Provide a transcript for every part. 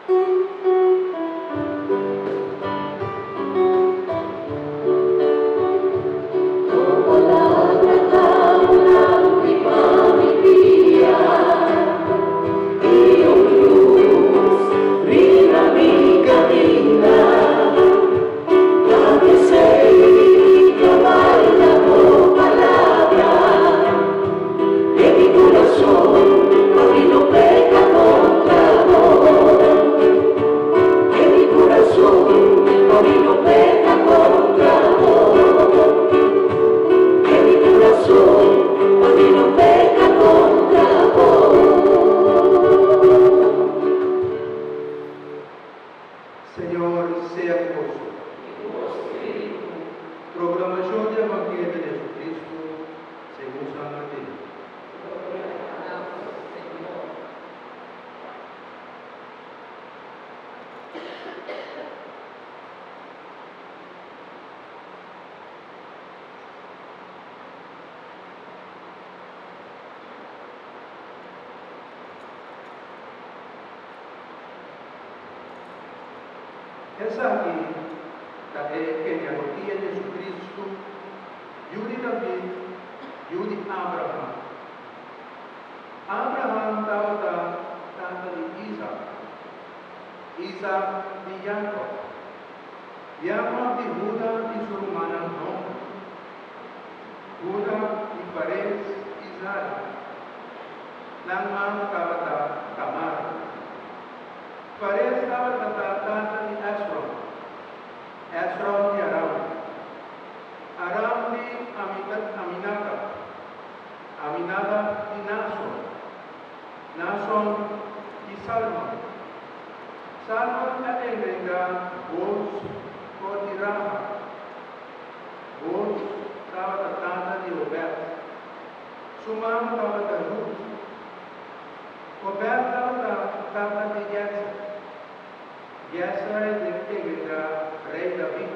Bo palabra ta un lampi pa mi pia i un lus riba mi kaminda. Ta p'esei mi ta warda bo palabra den mi kurason, pa mi no peka kontra bo. Den mi kurason, pa mi no peka kontra bo. Den mi kurason, pa mi no peka kontra bo. Señor sea ku boso. Proklamashon di Evangelio di Jesucristo segun San Mateo. Esaki ta e genealogia di Jesucristo, yu di David, yu di Abraham. Abraham tabata tata di Isaac, Isaac di Jacob, Jacob di Huda i su rumannan hòmber, Huda di Fares i Zara. Nan mama tabata Tamar. Fares tabata tata di Esrom, Esrom di Aram, Aram di Aminadab, Aminadab di Nason, Nason di Salmon. Salmon a engendrá Boz for di Rahab. Boz tabata tata di Obed. Su mama tabata Rut. Obed tabata tata di Jese. Jese a engendrá Rei David.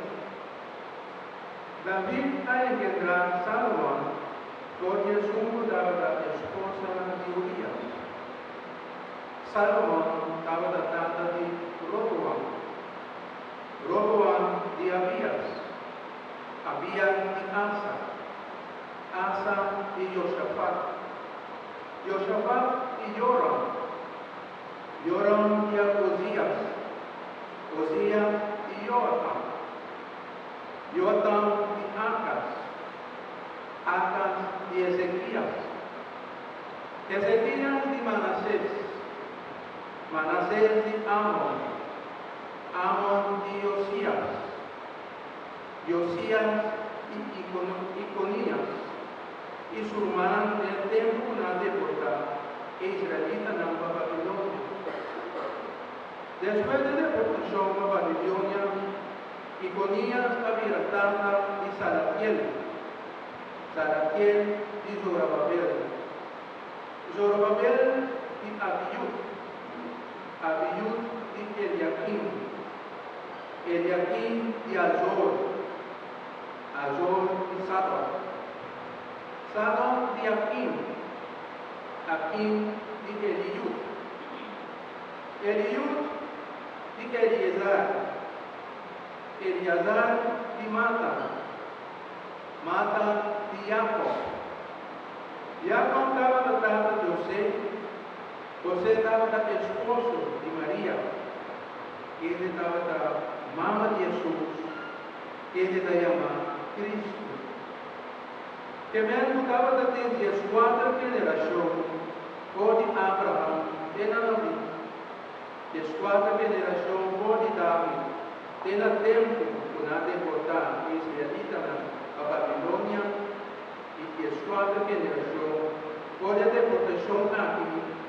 David a engendrá Salomon for di esun ku tabata esposa di Urias. Salomon tabata tata di Roboam, Roboam di Abias, Abias di Asa, Asa di Yoshafat, Yoshafat di Yoram, Yoram di Ozias, Ozias di Yoatam, Yoatam di Akas, Akas di Ezekias, Ezekias di Manases, Manases di Amon, Amon di Yosias, Yosias di Ikonias i su rumannan den tempu ku nan a deportá e israelitanan pa Babilonia. Despues di deportashon pa Babilonia, Ikonias a bira tata di Salatiel, Salatiel di Zorobabel, Zorobabel di Abiyud, Abiyud di Eliakim, Eliakim di Azor, Azor di Sadok, Sadok di Akim, Akim di Eliyud, Eliyud di Eliezar, Eliazar di Matan, Matan di Yakob. Yakob tabata tata di José, José tabata esposo di Maria, kende tabata mama di Hesus, kende ta yama Cristo. Kemen ku tabata tin dieskuater generashon for di Abraham te na David, dieskuater generashon for di David te na tempu ku nan a deportá e israelitanan pa Babilonia, i dieskuater generashon for di e deportashon aki.